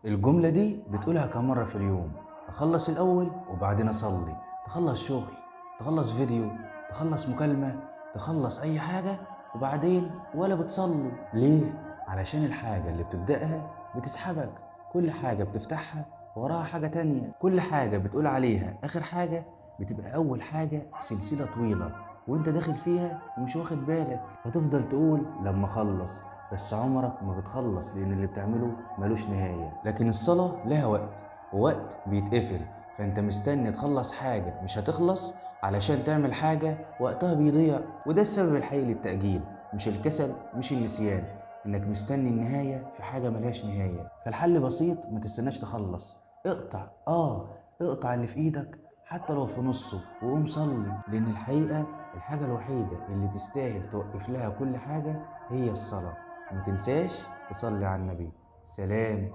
الجملة دي بتقولها كم مرة في اليوم؟ أخلص الأول وبعدين أصلي. تخلص شغل، تخلص فيديو، تخلص مكالمة، تخلص أي حاجة وبعدين ولا بتصلي. ليه؟ علشان الحاجة اللي بتبدأها بتسحبك، كل حاجة بتفتحها وراها حاجة تانية، كل حاجة بتقول عليها آخر حاجة بتبقى أول حاجة في سلسلة طويلة وانت داخل فيها ومش واخد بالك، فتفضل تقول لما أخلص، بس عمرك ما بتخلص لأن اللي بتعمله ملوش نهاية. لكن الصلاة لها وقت، ووقت بيتقفل، فانت مستني تخلص حاجة مش هتخلص علشان تعمل حاجة وقتها بيضيع. وده السبب الحقيقي للتأجيل، مش الكسل، مش النسيان، انك مستني النهاية في حاجة ملهاش نهاية. فالحل بسيط، ما تستناش تخلص، اقطع، اقطع اللي في ايدك حتى لو في نصه وقوم صلي، لان الحقيقة الحاجة الوحيدة اللي تستاهل توقف لها كل حاجة هي الصلاة. وما تنساش تصلي على النبي. سلام.